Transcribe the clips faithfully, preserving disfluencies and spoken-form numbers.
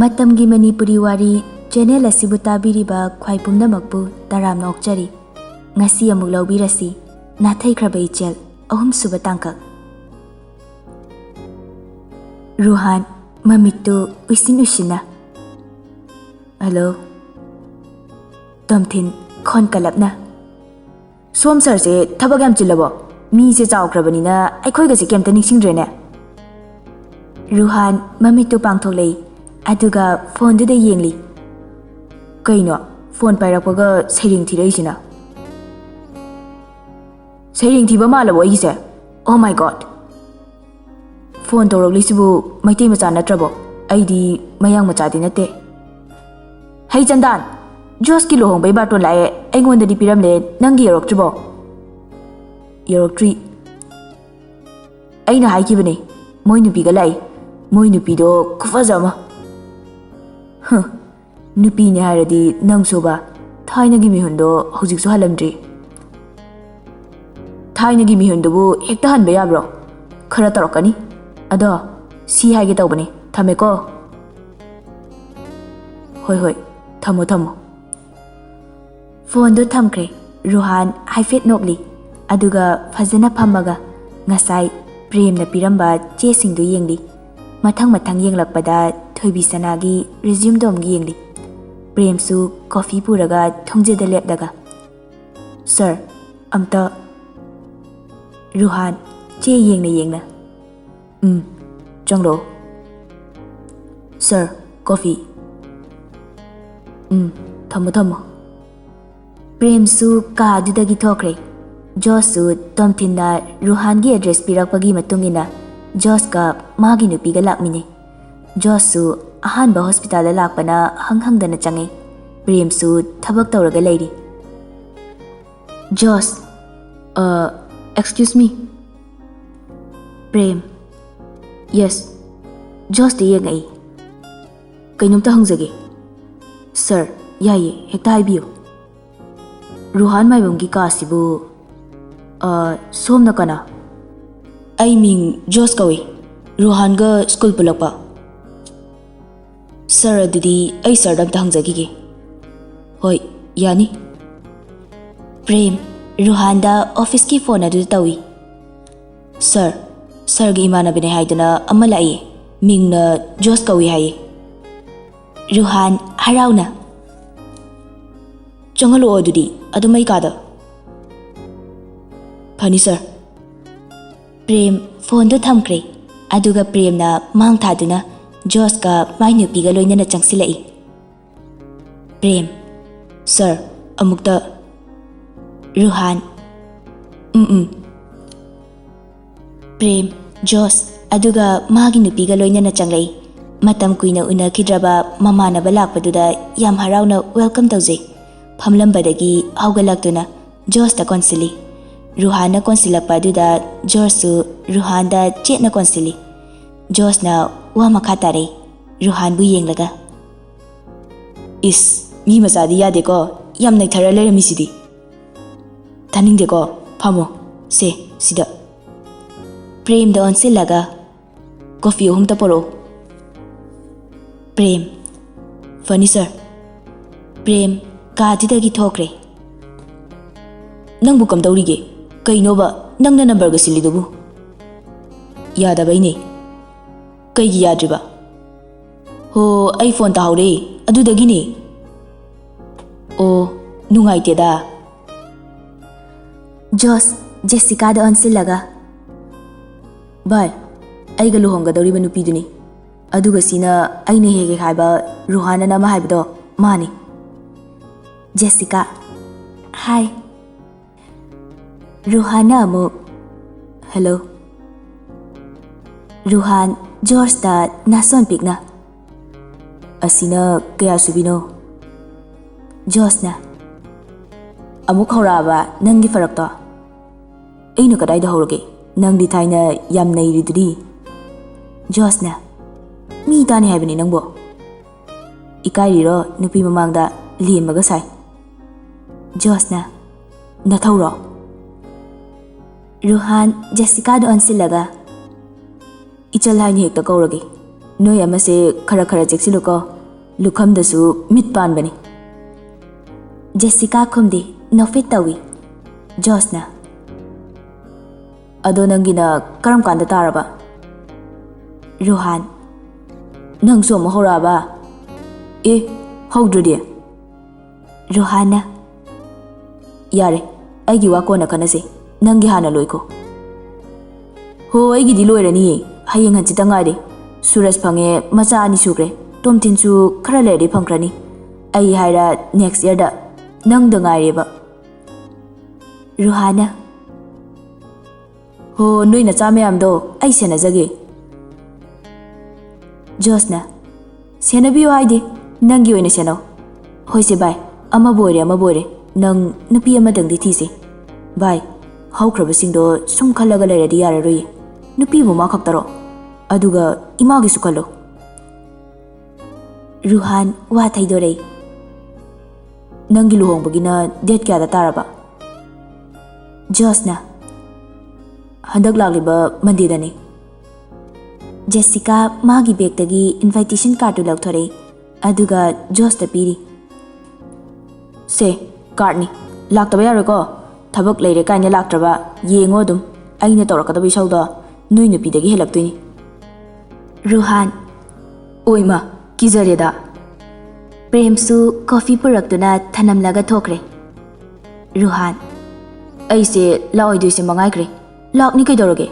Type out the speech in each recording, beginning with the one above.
ꯃꯇꯝꯒꯤ ꯃꯅꯤꯄꯨꯔꯤ ꯋꯥꯔꯤ ꯆꯦꯅꯦꯜ ꯑꯁꯤꯕꯨ ꯇꯥꯕꯤꯔꯤꯕ ꯈ꯭ꯋꯥꯏ ꯄꯨꯝꯅꯃꯛꯄꯨ ꯇꯔꯥꯝꯅ ꯑꯣꯛꯆꯔꯤ꯫ ꯉꯁꯤ ꯑꯃꯨꯛ ꯂꯧꯕꯤꯔꯁꯤ, ꯅꯥꯊꯩꯈ꯭ꯔꯕ ꯏꯆꯦꯜ, ꯑꯍꯨꯝꯁꯨꯕ ꯇꯥꯡꯀꯛ꯫ ꯔꯨꯍꯥꯟ, ꯃꯃꯤꯠꯇꯨ ꯎꯏꯁꯤꯟ ꯎꯏꯁꯤꯟꯅ꯫ "ꯍꯜꯂꯣ?" ꯇꯣꯝꯊꯤꯟ, ꯈꯣꯟ ꯀꯜꯂꯞꯅ꯫ "ꯁꯣꯝ ꯁꯥꯔꯁꯦ ꯊꯕꯛ ꯌꯥꯝ ꯆꯤꯜꯂꯕꯣ? ꯃꯤꯁꯦ ꯆꯥꯎꯈ꯭ꯔꯕꯅꯤꯅ ꯑꯩꯈꯣꯏꯒꯁꯦ ꯀꯩꯝꯇ ꯅꯤꯡꯁꯤꯡꯗ꯭ꯔꯦꯅꯦ?" ꯔꯨꯍꯥꯟ ꯃꯃꯤꯠꯇꯨ ꯄꯥꯡꯊꯣꯛꯂꯛꯏ, ꯑꯗꯨꯒ ꯐꯣꯟꯗꯨꯗ ꯌꯦꯡꯂꯤ꯫ "ꯀꯩꯅꯣ, ꯐꯣꯟ ꯄꯥꯏꯔꯛꯄꯒ ꯁꯩꯔꯦꯡ ꯊꯤꯔꯛꯏꯁꯤꯅ? ꯁꯩꯔꯦꯡ ꯊꯤꯕ ꯃꯥꯜꯂꯕꯣ ꯑꯩꯒꯤꯁꯦ? Oh my God!" "ꯐꯣꯟ ꯇꯧꯔꯛꯂꯤꯁꯤꯕꯨ ꯃꯩꯇꯩ ꯃꯆꯥ ꯅꯠꯇ꯭ꯔꯕꯣ? ꯑꯩꯗꯤ ꯃꯌꯥꯡ ꯃꯆꯥꯗꯤ ꯅꯠꯇꯦ꯫" "ꯍꯩ ꯆꯟꯗꯥꯟ, ꯖꯣꯁꯀꯤ ꯂꯨꯍꯣꯡꯕꯩ ꯕꯥꯔꯇꯣꯟ ꯂꯥꯛꯑꯦ, ꯑꯩꯉꯣꯟꯗꯗꯤ ꯄꯤꯔꯝꯂꯦ, ꯅꯪꯒꯤ ꯌꯧꯔꯛꯇ꯭ꯔꯤꯕꯣ?" "ꯌꯧꯔꯛꯇ꯭ꯔꯤ꯫ ꯑꯩꯅ ꯍꯥꯏꯈꯤꯕꯅꯦ, ꯃꯣꯏ ꯅꯨꯄꯤꯒ ꯂꯥꯛꯏ꯫ ꯃꯣꯏ ꯅꯨꯄꯤꯗꯣ ꯈꯨꯐꯖ ꯑꯃ꯫" "ꯍ, ꯅꯨꯄꯤꯅꯦ ꯍꯥꯏꯔꯗꯤ ꯅꯪꯁꯨꯕ, ꯊꯥꯏꯅꯒꯤ ꯃꯤꯍꯨꯟꯗꯣ ꯍꯧꯖꯤꯛꯁꯨ ꯍꯜꯂꯝꯗ꯭ꯔꯤ꯫" "ꯊꯥꯏꯅꯒꯤ ꯃꯤꯍꯨꯟꯗꯨꯕꯨ ꯍꯦꯛꯇ ꯍꯟꯕ ꯌꯥꯕ꯭ꯔꯣ? ꯈꯔ ꯇꯧꯔꯛꯀꯅꯤ꯫ ꯑꯗꯣ ꯁꯤ ꯍꯥꯏꯒꯦ ꯇꯧꯕꯅꯦ, ꯊꯝꯃꯦꯀꯣ꯫" "ꯍꯣꯏ, ꯍꯣꯏ, ꯊꯝꯃꯣ, ꯊꯝꯃꯣ꯫" ꯐꯣꯟꯗꯨ ꯊꯝꯈ꯭ꯔꯦ꯫ ꯔꯨꯍꯥꯟ ꯍꯥꯏꯐꯦꯠ ꯅꯣꯛꯂꯤ, ꯑꯗꯨꯒ ꯐꯖꯅ ꯐꯝꯃꯒ ꯉꯁꯥꯏ ꯄ꯭ꯔꯦꯝꯅ ꯄꯤꯔꯝꯕ ꯆꯦꯁꯤꯡꯗꯨ ꯌꯦꯡꯂꯤ꯫ ꯃꯊꯪ ꯃꯊꯪ ꯌꯦꯡꯂꯛꯄꯗ ꯊꯣꯏꯕꯤ ꯁꯅꯥꯒꯤ ꯔꯤꯖ꯭ꯌꯨꯝꯗꯣ ꯑꯃꯨꯛ ꯌꯦꯡꯂꯤ꯫ ꯄ꯭ꯔꯦꯝꯁꯨ ꯀꯣꯐꯤ ꯄꯨꯔꯒ ꯊꯣꯡꯖꯗ ꯂꯦꯞꯂꯒ, "ꯁꯥꯔ, ꯑꯝꯇ꯫" ꯔꯨꯍꯥꯟ ꯆꯦ ꯌꯦꯡꯅ ꯌꯦꯡꯅ, "ꯎꯝ, ꯆꯪꯂꯛꯑꯣ꯫ ꯁꯥꯔ, ꯀꯣꯐꯤ꯫ ꯎꯝ, ꯊꯝꯃꯣ, ꯊꯝꯃꯣ꯫" ꯄ꯭ꯔꯦꯝꯁꯨ ꯀꯥꯗꯨꯗꯒꯤ ꯊꯣꯛꯈ꯭ꯔꯦ꯫ ꯖꯣꯁꯁꯨ ꯇꯣꯝꯊꯤꯟꯅ ꯔꯨꯍꯥꯟꯒꯤ ꯑꯦꯗ꯭ꯔꯦꯁ ꯄꯤꯔꯛꯄꯒꯤ ꯃꯇꯨꯡ ꯏꯟꯅ ꯖꯣꯁꯀ ꯃꯥꯒꯤ ꯅꯨꯄꯤꯒ ꯂꯥꯛꯃꯤꯟꯅꯩ꯫ ꯖꯣꯁꯁꯨ ꯑꯍꯥꯟꯕ ꯍꯣꯁꯄꯤꯇꯥꯜꯗ ꯂꯥꯛꯄꯅ ꯍꯪ ꯍꯪꯗꯅ ꯆꯪꯉꯦ꯫ ꯄ꯭ꯔꯦꯝꯁꯨ ꯊꯕꯛ ꯇꯧꯔꯒ ꯂꯩꯔꯤ꯫ "ꯖꯣꯁ, ꯑ, excuse me꯫" "ꯄ꯭ꯔꯦꯝ꯫" "Yes꯫" ꯖꯣꯁꯇ ꯌꯦꯡꯉꯛꯏ꯫ "ꯀꯩꯅꯣꯝꯇ ꯍꯪꯖꯒꯦ꯫" "ꯁꯥꯔ, ꯌꯥꯏꯌꯦ, ꯍꯦꯛꯇ ꯍꯥꯏꯕꯤꯌꯨ꯫" "ꯔꯨꯍꯥꯟ ꯃꯥꯏꯕꯝꯒꯤ ꯀꯥꯁꯤꯕꯨ, ꯑ, ꯁꯣꯝꯅ ꯀꯅꯥ?" "ꯑꯩ ꯃꯤꯡ ꯖꯣꯁ ꯀꯧꯏ꯫ ꯔꯨꯍꯥꯟꯒ ꯁ꯭ꯀꯨꯜ ꯄꯨꯜꯂꯛꯄ꯫" "ꯁꯥꯔ, ꯑꯗꯨꯗꯤ ꯑꯩ ꯁꯥꯔꯗ ꯑꯝꯇ ꯍꯪꯖꯈꯤꯒꯦ꯫" "ꯍꯣꯏ, ꯌꯥꯅꯤ꯫" ꯄ꯭ꯔꯦꯝ, ꯔꯨꯍꯥꯟꯗ ꯑꯣꯐꯤꯁꯀꯤ ꯐꯣꯟ ꯑꯗꯨꯗ ꯇꯧꯏ꯫ "ꯁꯥꯔ, ꯁꯥꯔꯒꯤ ꯏꯃꯥꯟꯅꯕꯅꯦ ꯍꯥꯏꯗꯅ ꯑꯃ ꯂꯥꯛꯏ꯫ ꯃꯤꯡꯅ ꯖꯣꯁ ꯀꯧꯏ ꯍꯥꯏꯌꯦ꯫" ꯔꯨꯍꯥꯟ, ꯍꯔꯥꯎꯅ, "ꯆꯪꯍꯜꯂꯛꯑꯣ ꯑꯗꯨꯗꯤ, ꯑꯗꯨꯝ ꯑꯩ ꯀꯥꯗ꯫" "ꯐꯅꯤ ꯁꯥꯔ꯫" ꯄ꯭ꯔꯦꯝ ꯐꯣꯟꯗꯨ ꯊꯝꯈ꯭ꯔꯦ꯫ ꯑꯗꯨꯒ ꯄ꯭ꯔꯦꯝꯅ ꯃꯥꯡ ꯊꯥꯗꯨꯅ ꯖꯣꯁꯀ ꯃꯥꯏ ꯅꯨꯄꯤꯒ ꯂꯣꯏꯅꯅ ꯆꯪꯁꯤꯜꯂꯛꯏ꯫ ꯄ꯭ꯔꯦꯝ, "ꯁꯥꯔ, ꯑꯃꯨꯛꯇ꯫" ꯔꯨꯍꯥꯟ, "ꯎꯝ, ꯎꯝ꯫" ꯄ꯭ꯔꯦꯝ, ꯖꯣꯁ, ꯑꯗꯨꯒ ꯃꯥꯒꯤ ꯅꯨꯄꯤꯒ ꯂꯣꯏꯅꯅ ꯆꯪꯂꯛꯏ꯫ ꯃꯇꯝ ꯀꯨꯏꯅ ꯎꯅꯈꯤꯗ꯭ꯔꯕ ꯃꯃꯥꯟꯅꯕ ꯂꯥꯛꯄꯗꯨꯗ ꯌꯥꯝ ꯍꯔꯥꯎꯅ ꯋꯦꯜꯀꯝ ꯇꯧꯖꯩ꯫ ꯐꯝꯂꯝꯕꯗꯒꯤ ꯍꯧꯒꯠꯂꯛꯇꯨꯅ ꯖꯣꯁꯇ ꯀꯣꯟꯁꯤꯜꯂꯤ꯫ ꯔꯨꯍꯥꯟꯅ ꯀꯣꯟꯁꯤꯜꯂꯛꯄ ꯑꯗꯨꯗ ꯖꯣꯁꯁꯨ ꯔꯨꯍꯥꯟꯗ ꯆꯦꯠꯅ ꯀꯣꯟꯁꯤꯜꯂꯤ꯫ ꯖꯣꯁꯅ ꯋꯥ ꯃꯈꯥ ꯇꯥꯔꯛꯏ, ꯔꯨꯍꯥꯟꯕꯨ ꯌꯦꯡꯂꯒ꯫ "ꯏꯁ, ꯃꯤ ꯃꯆꯥꯗꯤ ꯌꯥꯗꯦꯀꯣ, ꯌꯥꯝ ꯅꯩꯊꯔ ꯂꯩꯔꯝꯃꯤꯁꯤꯗꯤ꯫" "ꯇꯥꯅꯤꯡꯗꯦꯀꯣ, ꯐꯝꯃꯣ꯫ ꯁꯦ, ꯁꯤꯗ꯫" ꯄ꯭ꯔꯦꯝꯗ ꯑꯣꯟꯁꯤꯜꯂꯒ, "ꯀꯣꯐꯤ ꯑꯍꯨꯝꯇ ꯄꯣꯔꯛꯑꯣ꯫" ꯄ꯭ꯔꯦꯝ, "ꯐꯅꯤ ꯁꯥꯔ꯫" ꯄ꯭ꯔꯦꯝ ꯀꯥꯗꯨꯗꯒꯤ ꯊꯣꯛꯈ꯭ꯔꯦ꯫ "ꯅꯪꯕꯨ ꯀꯝꯗꯧꯔꯤꯒꯦ? ꯀꯩꯅꯣꯕ ꯅꯪꯅ ꯅꯝꯕꯔꯒ ꯁꯤꯜꯂꯤꯗꯨꯕꯨ?" "ꯌꯥꯗꯕꯩꯅꯦ꯫" "ꯀꯩꯒꯤ ꯌꯥꯗ꯭ꯔꯤꯕ?" "ꯍꯣ, ꯑꯩ ꯐꯣꯟ ꯇꯥꯍꯧꯔꯦ, ꯑꯗꯨꯗꯒꯤꯅꯦ꯫" "ꯑꯣ, ꯅꯨꯡꯉꯥꯏꯇꯦꯗ꯫" ꯖꯣꯁ, ꯖꯦꯁꯤꯀꯥꯗ ꯑꯣꯟꯁꯤꯜꯂꯒ, "ꯚꯥꯏ, ꯑꯩꯒ ꯂꯨꯍꯣꯡꯒꯗꯧꯔꯤꯕ ꯅꯨꯄꯤꯗꯨꯅꯤ꯫ ꯑꯗꯨꯒ ꯁꯤꯅ ꯑꯩꯅ ꯍꯦꯛ ꯍꯦꯛ ꯍꯥꯏꯕ ꯔꯨꯍꯥꯟ ꯑꯅ ꯑꯃ ꯍꯥꯏꯕꯗꯣ, ꯃꯥꯅꯤ꯫" ꯖꯦꯁꯤꯀꯥ, "ꯍꯥꯏ꯫" ꯔꯨꯍꯥꯟꯅ ꯑꯃꯨꯛ, "ꯍꯜꯂꯣ꯫" ꯔꯨꯍꯥꯟ, ꯖꯣꯔꯖꯇ ꯅꯥꯁꯣꯟ ꯄꯤꯛꯅ, "ꯑꯁꯤꯅ ꯀꯌꯥ ꯁꯨꯕꯤꯅꯣ?" ꯖꯣꯔꯖꯅ, "ꯑꯃꯨꯛ ꯍꯧꯔꯛꯑꯕ ꯅꯪꯒꯤ ꯐꯔꯛꯇꯣ?" "ꯑꯩꯅ ꯀꯗꯥꯏꯗ ꯍꯧꯔꯒꯦ? ꯅꯪꯗꯤ ꯊꯥꯏꯅ ꯌꯥꯝ ꯅꯩꯔꯤꯗꯨꯗꯤ꯫" ꯖꯣꯔꯖꯅ, "ꯃꯤ ꯇꯥꯅꯤ ꯍꯥꯏꯕꯅꯤ ꯅꯪꯕꯣ꯫ ꯏꯀꯥꯏꯔꯤꯔꯣ ꯅꯨꯄꯤ ꯃꯃꯥꯡꯗ ꯂꯦꯝꯃꯒ ꯁꯥꯏ?" ꯖꯣꯔꯖꯅ, "ꯅꯊꯧꯔꯣ?" ꯔꯨꯍꯥꯟ, ꯖꯦꯁꯤꯀꯥꯗ ꯑꯣꯟꯁꯤꯜꯂꯒ, "ꯏꯆꯜ ꯍꯥꯏꯅ ꯍꯦꯛꯇ ꯀꯧꯔꯒꯦ꯫ ꯅꯣꯏ ꯑꯃꯁꯦ ꯈꯔ ꯈꯔ ꯆꯦꯛꯁꯤꯜꯂꯨꯀꯣ, ꯂꯨꯈꯝꯗꯁꯨ ꯃꯤꯠ ꯄꯥꯟꯕꯅꯤ꯫ ꯖꯦꯁꯤꯀꯥ ꯈꯨꯝꯗꯦ, ꯅꯣꯐꯦꯠ ꯇꯧꯏ꯫ ꯖꯣꯁꯅ, "ꯑꯗꯣ ꯅꯪꯒꯤꯅ ꯀꯔꯝ ꯀꯥꯟꯗ ꯇꯥꯔꯕ?" ꯔꯨꯍꯥꯟ, "ꯅꯪꯁꯨ ꯑꯃꯨꯛ ꯍꯧꯔꯛꯑꯕ? ꯑꯦ, ꯍꯧꯗ꯭ꯔꯗꯤ?" ꯔꯨꯍꯥꯟꯅ, "ꯌꯥꯔꯦ, ꯑꯩꯒꯤ ꯋꯥ ꯀꯣꯟꯅ ꯈꯟꯅꯁꯦ, ꯅꯪꯒꯤ ꯍꯥꯟꯅ ꯂꯣꯏꯈꯣ꯫" "ꯍꯣ, ꯑꯩꯒꯤꯗꯤ ꯂꯣꯏꯔꯅꯤꯌꯦ, ꯍꯌꯦꯡ ꯍꯪꯆꯤꯠꯇ ꯉꯥꯏꯔꯦ꯫ ꯁꯨꯔꯖ ꯐꯪꯉꯦ, ꯃꯆꯥ ꯑꯅꯤ ꯁꯨꯈ꯭ꯔꯦ, ꯇꯣꯝꯊꯤꯟꯁꯨ ꯈꯔ ꯂꯩꯔꯗꯤ ꯐꯪꯈ꯭ꯔꯅꯤ꯫ ꯑꯩ ꯍꯥꯏꯔ next yearꯗ, ꯅꯪꯗ ꯉꯥꯏꯔꯦꯕ꯫" ꯔꯨꯍꯥꯟꯅ, "ꯍꯣ, ꯅꯣꯏ ꯅꯆꯥ ꯃꯌꯥꯝꯗꯣ ꯑꯩ ꯁꯦꯟꯅꯖꯒꯦ꯫" ꯖꯣꯁꯅ, "ꯁꯦꯟꯅꯕꯤꯌꯨ ꯍꯥꯏꯗꯤ ꯅꯪꯒꯤ ꯑꯣꯏꯅ ꯁꯦꯟꯅꯧ꯫ ꯍꯣꯏꯁꯦ ꯚꯥꯏ, ꯑꯃꯕꯨ ꯑꯣꯏꯔꯦ ꯑꯃꯕꯨ ꯑꯣꯏꯔꯦ, ꯅꯪ ꯅꯨꯄꯤ ꯑꯃꯗꯪꯗꯤ ꯊꯤꯁꯦ꯫ ꯚꯥꯏ, ꯍꯧꯈ꯭ꯔꯕꯁꯤꯡꯗꯣ ꯁꯨꯝ ꯈꯜꯂꯒ ꯂꯩꯔꯗꯤ ꯌꯥꯔꯔꯣꯏꯌꯦ꯫ ꯅꯨꯄꯤꯕꯨ ꯃꯥ ꯈꯛꯇꯔꯣ? ꯑꯗꯨꯒ ꯏꯃꯥꯒꯤꯁꯨ ꯈꯜꯂꯣ꯫" ꯔꯨꯍꯥꯟ ꯋꯥ ꯊꯩꯗꯣꯔꯛꯏ꯫ "ꯅꯪꯒꯤ ꯂꯨꯍꯣꯡꯕꯒꯤꯅ date ꯀꯌꯥꯗ ꯇꯥꯔꯕ?" ꯖꯣꯁꯅ, "ꯍꯟꯗꯛ ꯂꯥꯛꯂꯤꯕ Mondayꯗꯅꯤ꯫" ꯖꯦꯁꯤꯀꯥ ꯃꯥꯒꯤ bagꯇꯒꯤ invitation cardꯇꯨ ꯂꯧꯊꯣꯔꯛꯏ, ꯑꯗꯨꯒ ꯖꯣꯁꯇ ꯄꯤꯔꯤ꯫ "ꯁꯦ, cardꯅꯤ, ꯂꯥꯛꯇꯕ ꯌꯥꯔꯣꯏꯀꯣ꯫ ꯊꯕꯛ ꯂꯩꯔꯦ ꯀꯥꯏꯅ ꯂꯥꯛꯇ꯭ꯔꯕ ꯌꯦꯡꯉꯣ ꯑꯗꯨꯝ꯫ ꯑꯩꯅ ꯇꯧꯔꯛꯀꯗꯕ ꯏꯁꯧꯗꯣ ꯅꯣꯏ ꯅꯨꯄꯤꯗꯒꯤ ꯍꯦꯜꯂꯛꯇꯣꯏꯅꯤ꯫" ꯔꯨꯍꯥꯟ, "ꯑꯣꯏꯃ, ꯀꯤꯖꯔꯦꯗ꯫" ꯄ꯭ꯔꯦꯝꯁꯨ coffee ꯄꯨꯔꯛꯇꯨꯅ ꯊꯅꯝꯂꯒ ꯊꯣꯛꯈ꯭ꯔꯦ꯫ ꯔꯨꯍꯥꯟ, "ꯑꯩꯁꯦ ꯂꯥꯛꯑꯣꯏꯗꯣꯏꯁꯦ ꯃꯉꯥꯏꯈ꯭ꯔꯦ꯫ ꯂꯥꯛꯅꯤ ꯀꯩꯗꯧꯔꯒꯦ?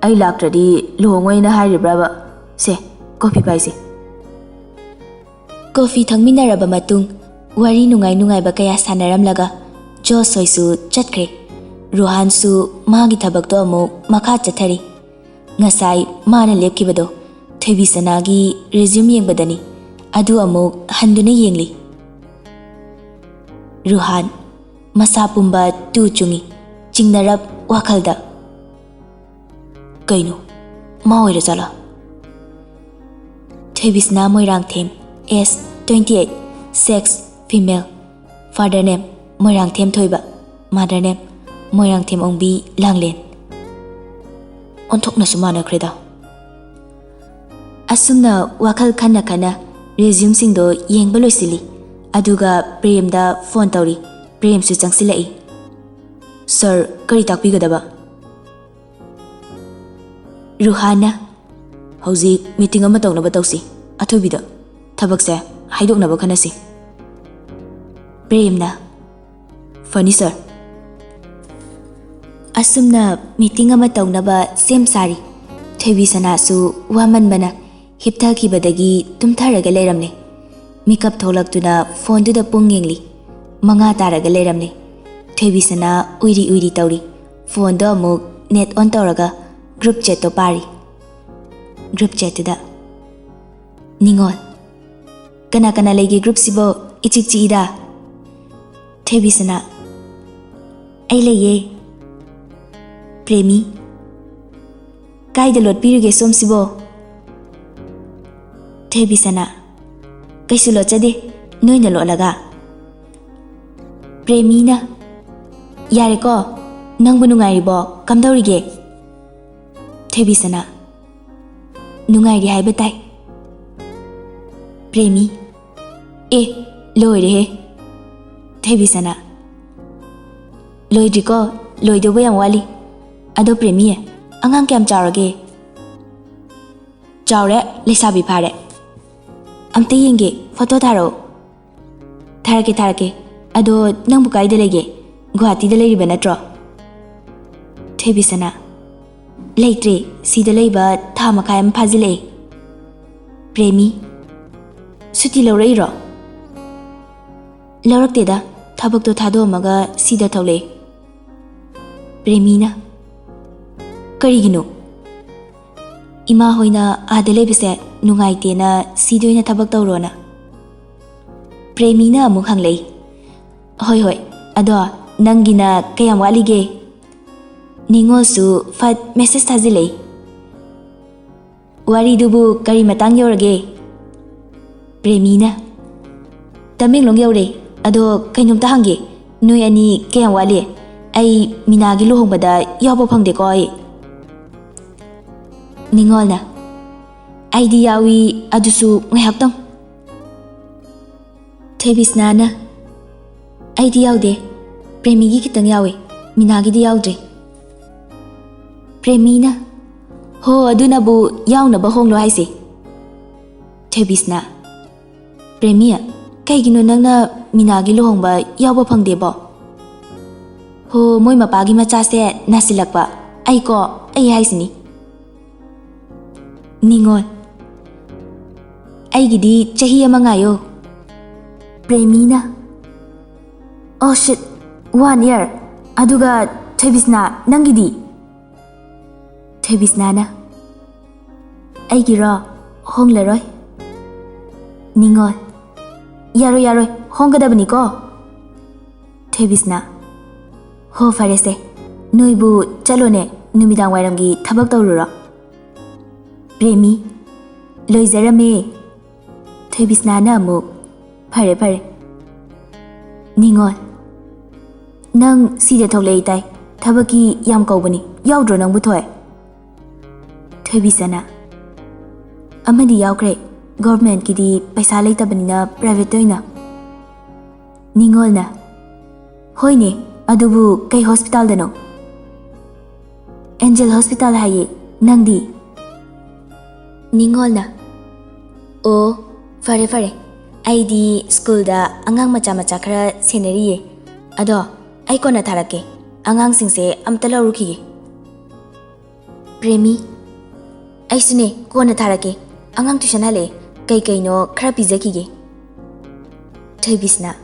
ꯑꯩ ꯂꯥꯛꯇ꯭ꯔꯗꯤ ꯂꯨꯍꯣꯡꯉꯣꯏꯅ ꯍꯥꯏꯔꯤꯕ꯭ꯔꯕ? ꯁꯦ, coffee ꯄꯥꯏꯁꯦ꯫" Coffee ꯊꯛꯃꯤꯟꯅꯔꯕ ꯃꯇꯨꯡ, ꯋꯥꯔꯤ ꯅꯨꯡꯉꯥꯏ ꯅꯨꯡꯉꯥꯏꯕ ꯀꯌꯥ ꯁꯥꯟꯅꯔꯝꯂꯒ ꯖꯣꯁ ꯍꯣꯏꯁꯨ ꯆꯠꯈ꯭ꯔꯦ꯫ ꯔꯨꯍꯥꯟꯁꯨ ꯃꯥꯒꯤ ꯊꯕꯛꯇꯣ ꯑꯃꯨꯛ ꯃꯈꯥ ꯆꯠꯊꯔꯤ꯫ ꯉꯁꯥꯏ ꯃꯥꯅ ꯂꯦꯞꯈꯤꯕꯗꯣ ꯊꯣꯏꯕꯤꯁꯅꯥꯒꯤ resume ꯌꯦꯡꯕꯗꯅꯤ꯫ ꯑꯗꯨ ꯑꯃꯨꯛ ꯍꯟꯗꯨꯅ ꯌꯦꯡꯂꯤ꯫ ꯔꯨꯍꯥꯟ, ꯃꯁꯥ ꯄꯨꯝꯕ ꯇꯨ ꯆꯨꯡꯏ, ꯆꯤꯡꯅꯔꯞ ꯋꯥꯈꯜꯗ꯫ "ꯀꯩꯅꯣ, ꯃꯥ ꯑꯣꯏꯔꯖꯥꯠꯂꯥ?" ꯊꯣꯏꯕꯤꯁꯅꯥ Moirangthem, age twenty eight, sex female, father name Moirangthem ꯊꯣꯏꯕ, mother name ꯃꯣꯏꯔꯥꯡꯊꯦꯝ ꯑꯣꯡꯕꯤ ꯂꯥꯡꯂꯦꯟ꯫ ꯑꯣꯟꯊꯣꯛꯅꯁꯨ ꯃꯥꯟꯅꯈ꯭ꯔꯦꯗ꯫ ꯑꯁꯨꯝꯅ ꯋꯥꯈꯜ ꯈꯟꯅ ꯈꯟꯅ resumeꯁꯤꯡꯗꯣ ꯌꯦꯡꯕ ꯂꯣꯏꯁꯤꯜꯂꯤ꯫ ꯑꯗꯨꯒ ꯄ꯭ꯔꯦꯝꯗ phone ꯇꯧꯔꯤ꯫ ꯄ꯭ꯔꯦꯝꯁꯨ ꯆꯪꯁꯤꯜꯂꯛꯏ꯫ "Sir, ꯀꯔꯤ ꯇꯥꯛꯄꯤꯒꯗꯕ?" ꯔꯨꯍꯥꯟꯅ, "ꯍꯧꯖꯤꯛ meeting ꯑꯃ ꯇꯧꯅꯕ ꯇꯧꯁꯤ꯫ ꯑꯊꯣꯏꯕꯤꯗ ꯊꯕꯛꯁꯦ ꯍꯥꯏꯗꯣꯛꯅꯕ ꯈꯟꯅꯁꯤ꯫" ꯄ꯭ꯔꯦꯝꯅ, "ꯐꯅꯤ sir꯫" ꯑꯁꯨꯝꯅ meeting ꯑꯃ ꯇꯧꯅꯕ ꯁꯦꯝ ꯁꯥꯔꯤ꯫ ꯊꯣꯏꯕꯤꯁꯅꯥꯁꯨ ꯋꯥꯃꯟꯕꯅ ꯍꯤꯞꯊꯈꯤꯕꯗꯒꯤ ꯇꯨꯝꯊꯔꯒ ꯂꯩꯔꯝꯂꯦ꯫ ꯃꯤꯀꯞ ꯊꯣꯛꯂꯛꯇꯨꯅ phoneꯗꯨꯗ ꯄꯨꯡ ꯌꯦꯡꯂꯤ꯫ ꯃꯉꯥ ꯇꯥꯔꯒ ꯂꯩꯔꯝꯂꯦ꯫ ꯊꯣꯏꯕꯤꯁꯅꯥ ꯎꯏꯔꯤ ꯎꯏꯔꯤ ꯇꯧꯔꯤ꯫ Phoneꯗꯣ ꯑꯃꯨꯛ net on ꯇꯧꯔꯒ group chatꯇꯣ ꯄꯥꯔꯤ꯫ Group chatꯇꯨꯗ, "ꯅꯤꯉꯣꯜ, ꯀꯅꯥ ꯀꯅꯥ ꯂꯩꯒꯦ groupꯁꯤꯕꯣ? ꯏꯆꯤꯛ ꯆꯤꯛꯏꯗ꯫" ꯊꯣꯏꯕꯤꯁꯅꯥ, "ꯑꯩ ꯂꯩꯌꯦ꯫" ꯄ꯭ꯔꯦꯃꯤ, "ꯀꯥꯏꯗ ꯂꯣꯠꯄꯤꯔꯨꯒꯦ ꯁꯣꯝꯁꯤꯕꯣ?" ꯊꯣꯏꯕꯤꯁꯅꯥ, "ꯀꯩꯁꯨ ꯂꯣꯠꯆꯗꯦ, ꯅꯣꯏꯅ ꯂꯣꯠꯂꯒ꯫" ꯄ꯭ꯔꯦꯃꯤꯅ, "ꯌꯥꯔꯦꯀꯣ, ꯅꯪꯕꯨ ꯅꯨꯡꯉꯥꯏꯔꯤꯕꯣ? ꯀꯝꯗꯧꯔꯤꯒꯦ?" ꯊꯣꯏꯕꯤꯁꯅꯥ, "ꯅꯨꯡꯉꯥꯏꯔꯤ ꯍꯥꯏꯕ ꯇꯥꯏ꯫" ꯄ꯭ꯔꯦꯃꯤ, "ꯑꯦ, ꯂꯣꯏꯔꯦꯍꯦ꯫" ꯊꯣꯏꯕꯤꯁꯅꯥ, "ꯂꯣꯏꯗ꯭ꯔꯤꯀꯣ, ꯂꯣꯏꯗꯧꯕ ꯌꯥꯝ ꯋꯥꯠꯂꯤ꯫ ꯑꯗꯣ ꯄ꯭ꯔꯦꯃꯤ, ꯑꯉꯥꯡ ꯀꯌꯥꯝ ꯆꯥꯎꯔꯒꯦ?" "ꯆꯥꯎꯔꯦ, ꯂꯩꯁꯥꯕꯤ ꯐꯥꯔꯦ꯫ ꯑꯝꯇ ꯌꯦꯡꯒꯦ, photo ꯊꯥꯔꯛꯑꯣ꯫" "ꯊꯥꯔꯛꯀꯦ, ꯊꯥꯔꯛꯀꯦ꯫ ꯑꯗꯣ ꯅꯪꯕꯨ ꯀꯥꯏꯗ ꯂꯩꯒꯦ? ꯒꯨꯋꯥꯍꯥꯇꯤꯗ ꯂꯩꯔꯤꯕ ꯅꯠꯇ꯭ꯔꯣ?" ꯊꯣꯏꯕꯤꯁꯅꯥ, "ꯂꯩꯇ꯭ꯔꯦ, ꯁꯤꯗ ꯂꯩꯕ ꯊꯥ ꯃꯈꯥꯏ ꯑꯃ ꯐꯥꯖꯤꯜꯂꯛꯑꯦ꯫" ꯄ꯭ꯔꯦꯃꯤ, "ꯁꯨꯇꯤ ꯂꯧꯔꯛꯏꯔꯣ?" "ꯂꯧꯔꯛꯇꯦꯗ, ꯊꯕꯛꯇꯣ ꯊꯥꯗꯣꯛꯑꯝꯃꯒ ꯁꯤꯗ ꯊꯣꯛꯂꯛꯑꯦ꯫" ꯄ꯭ꯔꯦꯃꯤꯅ, "ꯀꯔꯤꯒꯤꯅꯣ?" "ꯏꯃꯥ ꯍꯣꯏꯅ ꯑꯥꯗ ꯂꯩꯕꯁꯦ ꯅꯨꯡꯉꯥꯏꯇꯦꯅ ꯁꯤꯗ ꯑꯣꯏꯅ ꯊꯕꯛ ꯇꯧꯔꯣꯅ꯫" ꯄ꯭ꯔꯦꯃꯤꯅ ꯑꯃꯨꯛ ꯍꯪꯂꯛꯏ, "ꯍꯣꯏ ꯍꯣꯏ, ꯑꯗꯣ ꯅꯪꯒꯤꯅ ꯀꯌꯥꯝ ꯋꯥꯠꯂꯤꯒꯦ?" ꯅꯤꯉꯣꯜꯁꯨ ꯐꯠ message ꯊꯥꯖꯤꯜꯂꯛꯏ, "ꯋꯥꯔꯤꯗꯨꯕꯨ ꯀꯔꯤ ꯃꯇꯥꯡ ꯌꯧꯔꯒꯦ?" ꯄ꯭ꯔꯦꯃꯤꯅ, "ꯇꯃꯦꯡꯂꯣꯡ ꯌꯧꯔꯦ꯫ ꯑꯗꯣ ꯀꯩꯅꯣꯝꯇ ꯍꯪꯒꯦ, ꯅꯣꯏ ꯑꯅꯤ ꯀꯌꯥꯝ ꯋꯥꯠꯂꯤ? ꯑꯩ ꯃꯤꯅꯥꯒꯤ ꯂꯨꯍꯣꯡꯕꯗ ꯌꯥꯎꯕ ꯐꯪꯗꯦꯀꯣ ꯑꯩ꯫" ꯅꯤꯉꯣꯜꯅ, "ꯑꯩꯗꯤ ꯌꯥꯎꯏ, ꯑꯗꯨꯁꯨ ꯉꯥꯏꯍꯥꯛꯇꯪ꯫" ꯊꯣꯏꯕꯤꯁꯅꯥꯅ, "ꯑꯩꯗꯤ ꯌꯥꯎꯗꯦ, ꯄ꯭ꯔꯦꯃꯤꯒꯤ ꯈꯤꯇꯪ ꯌꯥꯎꯏ, ꯃꯤꯅꯥꯒꯤꯗꯤ ꯌꯥꯎꯗ꯭ꯔꯤ꯫" ꯄ꯭ꯔꯦꯃꯤꯅ, "ꯍꯣ, ꯑꯗꯨꯅꯕꯨ ꯌꯥꯎꯅꯕ ꯍꯣꯡꯂꯣ ꯍꯥꯏꯁꯦ꯫" ꯊꯣꯏꯕꯤꯁꯅꯥ, "ꯄ꯭ꯔꯦꯃꯤ, ꯀꯩꯒꯤꯅꯣ ꯅꯪꯅ ꯃꯤꯅꯥꯒꯤ ꯂꯨꯍꯣꯡꯕ ꯌꯥꯎꯕ ꯐꯪꯗꯦꯕꯣ?" "ꯍꯣ, ꯃꯣꯏ ꯃꯄꯥꯒꯤ ꯃꯆꯥꯁꯦ ꯅꯥꯁꯤꯜꯂꯛꯄ꯫ ꯑꯩꯀꯣ, ꯑꯩ ꯍꯥꯏꯁꯤꯅꯤ꯫" ꯅꯤꯉꯣꯜ, "ꯑꯩꯒꯤꯗꯤ ꯆꯍꯤ ꯑꯃ ꯉꯥꯏꯌꯣ꯫" ꯄ꯭ꯔꯦꯃꯤꯅ, "Oh shit, one year꯫ ꯑꯗꯨꯒ ꯊꯣꯏꯕꯤꯁꯅꯥ, ꯅꯪꯒꯤꯗꯤ?" ꯊꯣꯏꯕꯤꯁꯅꯥꯅ, "ꯑꯩꯒꯤꯔꯣ? ꯍꯣꯡꯂꯔꯣꯏ꯫" ꯅꯤꯉꯣꯜ, "ꯌꯥꯔꯣꯏ, ꯌꯥꯔꯣꯏ, ꯍꯣꯡꯒꯗꯕꯅꯤꯀꯣ꯫" ꯊꯣꯏꯕꯤꯁꯅꯥ, "ꯍꯣ, ꯐꯔꯦꯁꯦ, ꯅꯣꯏꯕꯨ ꯆꯠꯂꯣꯅꯦ, ꯅꯨꯃꯤꯗꯥꯡ ꯋꯥꯏꯔꯝꯒꯤ ꯊꯕꯛ ꯇꯧꯔꯨꯔꯣ꯫" ꯄ꯭ꯔꯦꯃꯤ, "ꯂꯣꯏꯖꯔꯝꯃꯦ꯫" ꯊꯣꯏꯕꯤꯁꯅꯥꯅ ꯑꯃꯨꯛ, "ꯐꯔꯦ, ꯐꯔꯦ꯫" ꯅꯤꯉꯣꯜ, "ꯅꯪ ꯁꯤꯗ ꯊꯣꯛꯂꯛꯏ ꯇꯥꯏ, ꯊꯕꯛꯀꯤ ꯌꯥꯝ ꯀꯧꯕꯅꯤ, ꯌꯥꯎꯗ꯭ꯔꯣ ꯅꯪꯕꯨ, ꯊꯣꯏ?" ꯊꯣꯏꯕꯤꯁꯅꯥ, "ꯑꯃꯗꯤ ꯌꯥꯎꯈ꯭ꯔꯦ, ꯒꯣꯔꯃꯦꯟꯠꯀꯤꯗꯤ ꯄꯩꯁꯥ ꯂꯩꯇꯕꯅꯤꯅ ꯄ꯭ꯔꯥꯏꯚꯦꯠꯇ ꯑꯣꯏꯅ꯫" ꯅꯤꯉꯣꯜꯅ, "ꯍꯣꯏꯅꯦ, ꯑꯗꯨꯕꯨ ꯀꯩ ꯍꯣꯁꯄꯤꯇꯥꯜꯗꯅꯣ?" "ꯑꯦꯟꯖꯦꯜ ꯍꯣꯁꯄꯤꯇꯥꯜ ꯍꯥꯏꯌꯦ, ꯅꯪꯗꯤ?" ꯅꯤꯉꯣꯜꯅ, "ꯑꯣ, ꯐꯔꯦ ꯐꯔꯦ, ꯑꯩꯗꯤ ꯁ꯭ꯀꯨꯜꯗ ꯑꯉꯥꯡ ꯃꯆꯥ ꯃꯆꯥ ꯈꯔ ꯁꯦꯟꯅꯔꯤꯌꯦ꯫ ꯑꯗꯣ ꯑꯩ ꯀꯣꯟꯅ ꯊꯥꯔꯛꯀꯦ, ꯑꯉꯥꯡꯁꯤꯡꯁꯦ ꯑꯝꯇ ꯂꯧꯔꯨꯈꯤꯒꯦ꯫" ꯄ꯭ꯔꯦꯃꯤ, "ꯑꯩꯁꯨꯅꯦ, ꯀꯣꯟꯅ ꯊꯥꯔꯛꯀꯦ, ꯑꯉꯥꯡ ꯇ꯭ꯌꯨꯁꯟ ꯍꯜꯂꯛꯑꯦ, ꯀꯩ ꯀꯩꯅꯣ ꯈꯔ ꯄꯤꯖꯈꯤꯒꯦ꯫" ꯊꯣꯏꯕꯤꯁꯅꯥ,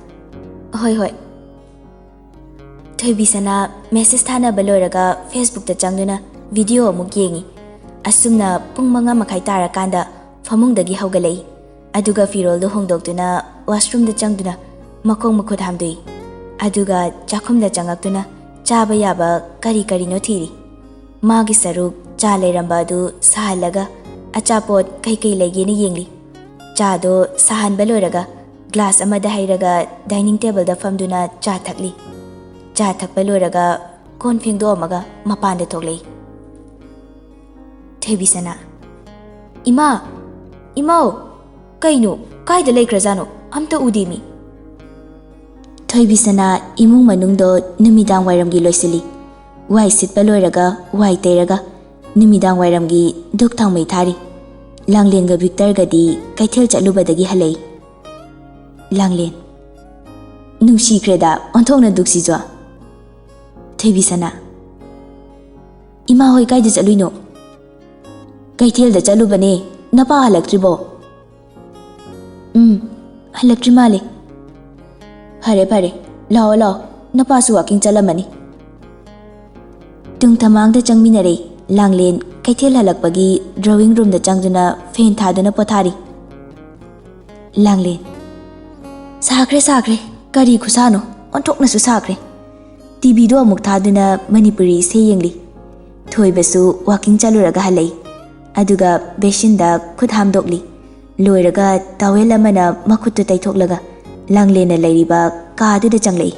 "ꯍꯣꯏ ꯍꯣꯏ꯫" ꯊꯣꯏꯕꯤꯁꯅꯥ ꯃꯦꯁꯦꯖ ꯊꯥꯅꯕ ꯂꯣꯏꯔꯒ ꯐꯦꯁꯕꯨꯛꯇ ꯆꯪꯗꯨꯅ ꯚꯤꯗꯤꯑꯣ ꯑꯃꯨꯛ ꯌꯦꯡꯉꯤ꯫ ꯑꯁꯨꯝꯅ ꯄꯨꯡ ꯃꯉꯥ ꯃꯈꯥꯏ ꯇꯥꯔꯀꯥꯟꯗ ꯐꯃꯨꯡꯗꯒꯤ ꯍꯧꯒꯠꯂꯛꯏ꯫ ꯑꯗꯨꯒ ꯐꯤꯔꯣꯜꯗꯨ ꯍꯣꯡꯗꯣꯛꯇꯨꯅ ꯋꯥꯁꯔꯨꯝꯗ ꯆꯪꯗꯨꯅ ꯃꯈꯣꯡ ꯃꯈꯨꯠ ꯍꯥꯝꯗꯣꯛꯏ꯫ ꯑꯗꯨꯒ ꯆꯥꯛꯈꯨꯝꯗ ꯆꯪꯉꯛꯇꯨꯅ ꯆꯥꯕ ꯌꯥꯕ ꯀꯔꯤ ꯀꯔꯤꯅꯣ ꯊꯤꯔꯤ꯫ ꯃꯥꯒꯤ ꯁꯔꯨꯛ ꯆꯥ ꯂꯩꯔꯝꯕ ꯑꯗꯨ ꯁꯥꯍꯜꯂꯒ ꯑꯆꯥꯄꯣꯠ ꯀꯩꯀꯩ ꯂꯩꯒꯦꯅ ꯌꯦꯡꯂꯤ꯫ ꯆꯥꯗꯣ ꯁꯥꯍꯟꯕ ꯂꯣꯏꯔꯒ ꯒ꯭ꯂꯥꯁ ꯑꯃꯗ ꯍꯩꯔꯒ ꯗꯥꯏꯅꯤꯡ ꯇꯦꯕꯜꯗ ꯐꯝꯗꯨꯅ ꯆꯥ ꯊꯛꯂꯤ꯫ ꯆꯥ ꯊꯛꯄ ꯂꯣꯏꯔꯒ ꯀꯣꯟ ꯐꯦꯡꯗꯣꯛꯑꯝꯃꯒ ꯃꯄꯥꯟꯗ ꯊꯣꯛꯂꯛꯏ꯫ ꯊꯣꯏꯕꯤꯁꯅꯥ, ꯏꯃꯥ! ꯏꯃꯥꯎ! ꯀꯩꯅꯣ? ꯀꯥꯏꯗ ꯂꯩꯈ꯭ꯔꯖꯥꯠꯅꯣ? ꯑꯝꯇ ꯎꯗꯦꯃꯤ꯫ ꯊꯣꯏꯕꯤꯁꯅꯥ ꯏꯃꯨꯡ ꯃꯅꯨꯡꯗꯣ ꯅꯨꯃꯤꯗꯥꯡ ꯋꯥꯏꯔꯝꯒꯤ ꯂꯣꯏꯁꯤꯜꯂꯤ꯫ ꯋꯥꯏ ꯁꯤꯠꯄ ꯂꯣꯏꯔꯒ ꯋꯥꯏ ꯇꯩꯔꯒ ꯅꯨꯃꯤꯗꯥꯡ ꯋꯥꯏꯔꯝꯒꯤ ꯙꯨꯛ ꯊꯥꯎꯃꯩ ꯊꯥꯔꯤ꯫ ꯂꯥꯡꯂꯦꯟꯒ ꯚꯤꯛꯇꯔꯒꯗꯤ ꯀꯩꯊꯦꯜ ꯆꯠꯂꯨꯕꯗꯒꯤ ꯍꯜꯂꯛꯏ꯫ ꯂꯥꯡꯂꯦꯟ: ꯅꯨꯡꯁꯤꯈ꯭ꯔꯦꯗ ꯑꯣꯟꯊꯣꯛꯅ ꯙꯨꯛꯁꯤꯁꯨ꯫ ꯊꯣꯏꯕꯤꯁꯅꯥ: ꯏꯃꯥ ꯍꯣꯏ ꯀꯥꯏꯗ ꯆꯠꯂꯨꯏꯅꯣ? ꯀꯩꯊꯦꯜꯗ ꯆꯠꯂꯨꯕꯅꯦ꯫ ꯅꯄꯥ ꯍꯜꯂꯛꯇ꯭ꯔꯤꯕꯣ? ꯎꯝ, ꯍꯜꯂꯛꯇ꯭ꯔꯤ ꯃꯥꯜꯂꯦ꯫ ꯐꯔꯦ ꯐꯔꯦ, ꯂꯥꯛꯑꯣ ꯂꯥꯛꯑꯣ, ꯅꯄꯥꯁꯨ ꯋꯥꯀꯤꯡ ꯆꯠꯂꯝꯃꯅꯤ꯫ ꯇꯨꯡ ꯊꯃꯥꯡꯗ ꯆꯪꯃꯤꯟꯅꯔꯦ꯫ ꯂꯥꯡꯂꯦꯟ ꯀꯩꯊꯦꯜ ꯍꯜꯂꯛꯄꯒꯤ ꯗ꯭ꯔꯣꯋꯤꯡ ꯔꯨꯝꯗ ꯆꯪꯗꯨꯅ ꯐꯦꯟ ꯊꯥꯗꯨꯅ ꯄꯣꯊꯥꯔꯤ꯫ ꯂꯥꯡꯂꯦꯟ: ꯁꯥꯈ꯭ꯔꯦ ꯁꯥꯈ꯭ꯔꯦ, ꯀꯔꯤ ꯈꯨꯁꯥꯅꯣ, ꯑꯣꯟꯊꯣꯛꯅꯁꯨ ꯁꯥꯈ꯭ꯔꯦ꯫ ꯇꯤꯚꯤꯗꯣ ꯑꯃꯨꯛ ꯊꯥꯗꯨꯅ ꯃꯅꯤꯄꯨꯔꯤ ꯏꯁꯩ ꯌꯦꯡꯂꯤ꯫ ꯊꯣꯏꯕꯁꯨ ꯋꯥꯀꯤꯡ ꯆꯠꯂꯨꯔꯒ ꯍꯜꯂꯛꯏ꯫ ꯑꯗꯨꯒ ꯕꯦꯁꯤꯟꯗ ꯈꯨꯠ ꯍꯥꯝꯗꯣꯛꯂꯤ꯫ ꯂꯣꯏꯔꯒ ꯇꯥꯋꯦꯜ ꯑꯃꯅ ꯃꯈꯨꯠꯇꯨ ꯇꯩꯊꯣꯛꯂꯒ ꯂꯥꯡꯂꯦꯟꯅ ꯂꯩꯔꯤꯕ ꯀꯥꯗꯨꯗ ꯆꯪꯂꯛꯏ꯫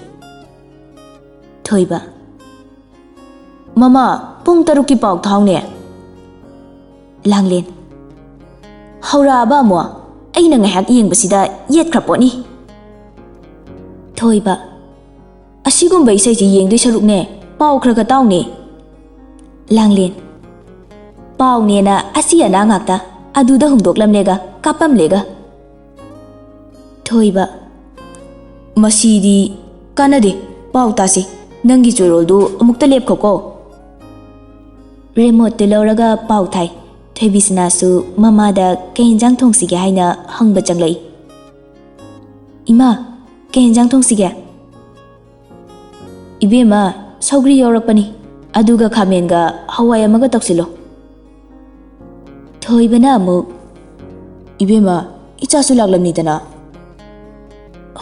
ꯊꯣꯏꯕ: ꯃꯃꯥ, ꯄꯨꯡ ꯇꯔꯨꯛꯀꯤ ꯄꯥꯎ ꯊꯥꯎꯅꯦ꯫ ꯂꯥꯡꯂꯦꯟ: ꯍꯧꯔꯛꯑꯕ ꯑꯃꯨꯛ? ꯑꯩꯅ ꯉꯥꯏꯍꯥꯛ ꯌꯦꯡꯕꯁꯤꯗ ꯌꯦꯠꯈ꯭ꯔ ꯄꯣꯠꯅꯤ꯫ ꯊꯣꯏꯕ: ꯑꯁꯤꯒꯨꯝꯕ ꯏꯁꯩꯁꯤ ꯌꯦꯡꯗꯣꯏ ꯁꯔꯨꯛꯅꯦ, ꯄꯥꯎ ꯈꯔ ꯈꯔ ꯇꯥꯎꯅꯦ꯫ ꯂꯥꯡꯂꯦꯟ: ꯄꯥꯎꯅꯦꯅ ꯑꯁꯤ ꯑꯅꯥ ꯉꯥꯛꯇ, ꯑꯗꯨꯗ ꯍꯨꯝꯗꯣꯛꯂꯝꯂꯦꯒ ꯀꯥꯞꯄꯝꯂꯦꯒ꯫ ꯊꯣꯏꯕ: ꯃꯁꯤꯗꯤ ꯀꯥꯟꯅꯗꯦ, ꯄꯥꯎ ꯇꯥꯁꯤ, ꯅꯪꯒꯤ ꯆꯣꯏꯔꯣꯜꯗꯨ ꯑꯃꯨꯛꯇ ꯂꯦꯞꯈꯣꯀꯣ꯫ ꯔꯦꯃꯣꯠꯇꯨ ꯂꯧꯔꯒ ꯄꯥꯎ ꯊꯥꯏ꯫ ꯊꯣꯏꯕꯤꯁꯅꯥꯁꯨ ꯃꯃꯥꯗ ꯀꯩ ꯏꯟꯖꯥꯡ ꯊꯣꯡꯁꯤꯒꯦ ꯍꯥꯏꯅ ꯍꯪꯕ ꯆꯪꯂꯛꯏ꯫ ꯏꯃꯥ, ꯀꯩ ꯏꯟꯖꯥꯡ ꯊꯣꯡꯁꯤꯒꯦ? ꯏꯕꯦꯝꯃ, ꯁꯧꯒ꯭ꯔꯤ ꯌꯥꯎꯔꯛꯄꯅꯤ, ꯑꯗꯨꯒ ꯈꯥꯃꯦꯟꯒ ꯍꯋꯥꯏ ꯑꯃꯒ ꯇꯧꯁꯤꯜꯂꯣ꯫ ꯊꯣꯏꯕꯅ ꯑꯃꯨꯛ: ꯏꯕꯦꯝꯃ, ꯏꯆꯥꯁꯨ ꯂꯥꯛꯂꯝꯅꯤꯗꯅ꯫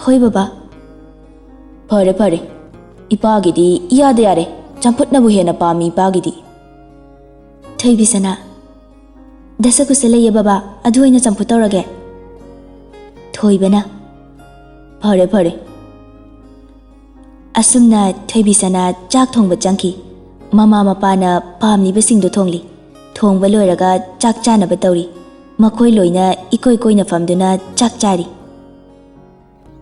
ꯍꯣꯏ ꯕꯕꯥ꯫ ꯐꯔꯦ ꯐꯔꯦ, ꯏꯄꯥꯒꯤꯗꯤ ꯏꯌꯥꯗ ꯌꯥꯔꯦ, ꯆꯝꯐꯨꯠꯅꯕꯨ ꯍꯦꯟꯅ ꯄꯥꯝꯃꯤ ꯏꯄꯥꯒꯤꯗꯤ꯫ ꯊꯣꯏꯕꯤꯁꯅꯥ: ꯗꯁꯀꯨꯁ ꯂꯩꯌꯦ ꯕꯕꯥ, ꯑꯗꯨ ꯑꯣꯏꯅ ꯆꯝꯐꯨꯠ ꯇꯧꯔꯒꯦ꯫ ꯊꯣꯏꯕꯅ: ꯐꯔꯦ ꯐꯔꯦ꯫ ꯑꯁꯨꯝꯅ ꯊꯣꯏꯕꯤꯁꯅꯥ ꯆꯥꯛ ꯊꯣꯡꯕ ꯆꯪꯈꯤ꯫ ꯃꯃꯥ ꯃꯄꯥꯅ ꯄꯥꯝꯂꯤꯕꯁꯤꯡꯗꯨ ꯊꯣꯡꯂꯤ꯫ ꯊꯣꯡꯕ ꯂꯣꯏꯔꯒ ꯆꯥꯛ ꯆꯥꯅꯕ ꯇꯧꯔꯤ꯫ ꯃꯈꯣꯏ ꯂꯣꯏꯅ ꯏꯀꯣꯏ ꯀꯣꯏꯅ ꯐꯝꯗꯨꯅ ꯆꯥꯛ ꯆꯥꯔꯤ꯫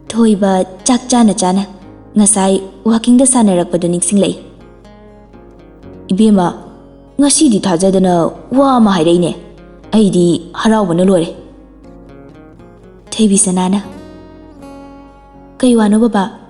ꯊꯣꯏꯕ ꯆꯥꯛ ꯆꯥꯅ ꯆꯥꯅ ꯉꯁꯥꯏ ꯋꯥꯀꯤꯡꯗ ꯁꯥꯟꯅꯔꯛꯄꯗꯨ ꯅꯤꯡꯁꯤꯡꯂꯛꯏ꯫ "ꯏꯕꯦꯝꯃ, ꯉꯁꯤꯗꯤ ꯊꯥꯖꯗꯅ ꯋꯥ ꯑꯃ ꯍꯥꯏꯔꯛꯏꯅꯦ꯫ ꯑꯩꯗꯤ ꯍꯔꯥꯎꯕꯅ ꯂꯣꯏꯔꯦ꯫" ꯊꯣꯏꯕꯤ ꯁꯅꯥꯅ, "ꯀꯩ ꯋꯥꯅꯣ ꯕꯕꯥ?"